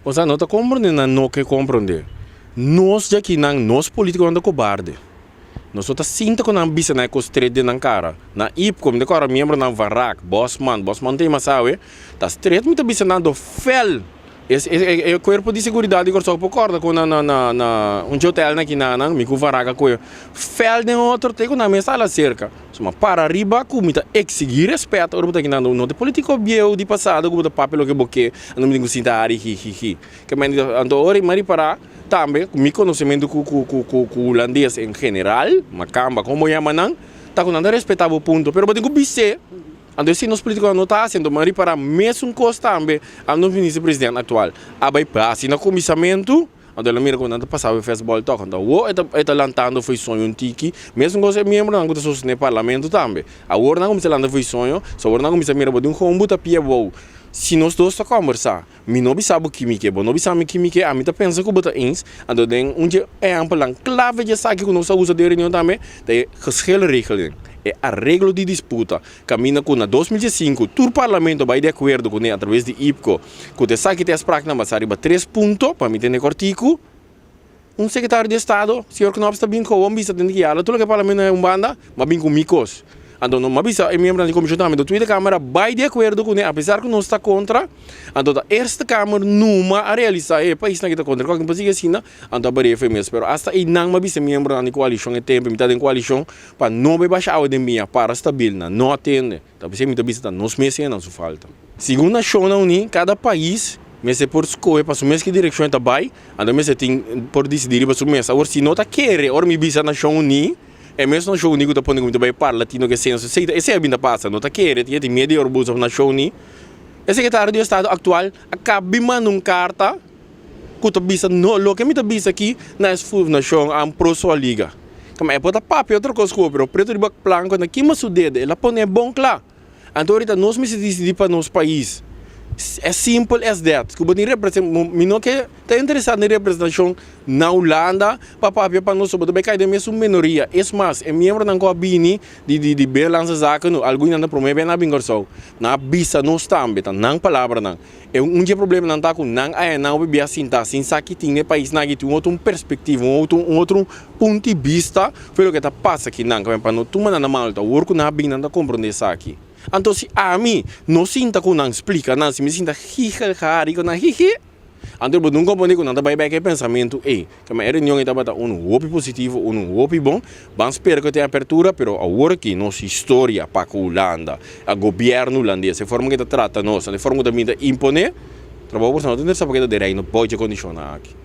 Osea no ta komprondé nan no ke komprondé. Nos djakinan nos politikonan ta kobarde. Nos no ta sinta ku nan bisa nan e kos stret den nan kara. Na IPCO mi ta kòrda miembronan Van Raak, Bosman, Bosman ta ima sa awe, ta stret mi ta bisa nan do fèl. E e kuerpo di seguridat di Kòrsou por kòrda ku na na na na un hotel na kinanan mi ku Van Raak a kohe fèl den otro te ku nan mes a la serka. So mi a para riba ku mi ta eksigí rèspèt ora bo ta kinan. No ta e politiko bieu di pasado ku bo ta papia loke bo ke anto mi tin ku sinta hari hi hi hi. Ke men anto ora mi a ripará tambe ku mi konosementu ku ku ku ku ku hulandes en general, makamba komo bo yama nan, ta ku nan ta respetá bo punto pero bo tin ku bis'é. Anto esei nos politikonan no ta hasi, anto mi a ripará mesun kos tambe a nos minister president aktual a bai hasi na kuminsamentu, anto el a mira ku nan ta pasa e fèstbòl tòg, anto awor e ta e ta lantando for e soño un tiki, mesun kos e miembronan ku ta sostené parlamento tambe, awor nan a kuminsá lanta for e soño, so awor nan a kuminsá mira bo tin un hombu ta pia bou, si nos dos ta kòmbersá, mi no bisa bo ki mi ke, bo no bisa mi ki mi ke, ami ta pensa ku bo ta eens, anto den un dje ehèmpelnan klave dje esaki ku nos a usa den reunion tambe ta e geschilregeling, e areglo di disputa, kaminda ku na 2005 tur parlamento bai di akuerdo kuné atraves di IPCO ku ta esaki ta e afspraaknan basá riba tres punto, pa mi tende kòrtiku, un sekretario di estado, señor Knops ta bin kowon bisa tende ki yala tur loke parlamento na un banda, m'a bin ku mi kos. Anto no m'a bisa e miembronan di komishon tambe, Tweede Kamer a bai di akuerdo kuné apesar ku nos ta kontra, anto ta Eerste Kamer numa a realisá e paisnan ki ta kontra kòke pa sigui asina, anto a baria efe mes. Pero asta einan m'a bisa e miembronan di koalishon e tempu, mi ta den koalishon, pa no bai basha awa den biña, para stabil, nan no a tende. Ta p'esei mi ta bisa ta nos mes hende nan su falta. Segun Nashonnan Uní, kada pais mester por skohe pa su mes ki direkshon e ta bai, anto mester tin por disidí riba su mes. Awor si no ta kere ora mi bisa Nashon Uní, e mes Nashon Uní ku ta pone ku mi ta bai parla tino ku e senso, esei ta esei a bin ta pasa, no ta kere, tin e miedu di ora bo usa Nashon Uní. E sekretario di estado aktual a kaba bin manda un karta ku ta bisa no loke mi ta bisa aki na es fundashon am pro Sualiga. Kama e por ta papia otro kos ku bo pero pretu riba planko na kima su dede el a pone bon kla. Anto ahorita nos mester disidi pa nos pais. As simple as that. Ku bo tin represent mi no ke ta interesa den representashon na Hulanda pa papia pa nos bo ta bai kai den mesun menoria. Es mas e miembronan ku a bini di di di Binnenlandse Zaken nu algun nan ta prome bia nan a bin Kòrsou. Nan a bisa nos tambe ta nan palabranan. E un dje problemanan ta ku nan a nan hopi bia sinta sin sa ki tin den e paisnan aki tin un otro perspektiva, un otro un otro punto di bista for loke ta pasa aki nan. Pa no tuma nan na mal ta awor ku nan a bin nan ta komprondé esaki. Anto si ami no sinta ku nan splika nan, si mi sinta gigelgari ku nan hihi, anto bo nunka komprondé ku nan ta bai bek e pensamentu ei. Kema e reunion ei tabata unu hopi positivo, unu hopi bon. Ban spera ku tin apertura, pero awor aki nos historia pa ku Hulanda, a gobièrnu hulandes, e forma ku e ta trata nos, e forma ku ta bin ta imponé, trabou por sa no ta interesá paske ta den Reino bou dje kondishonnan aki.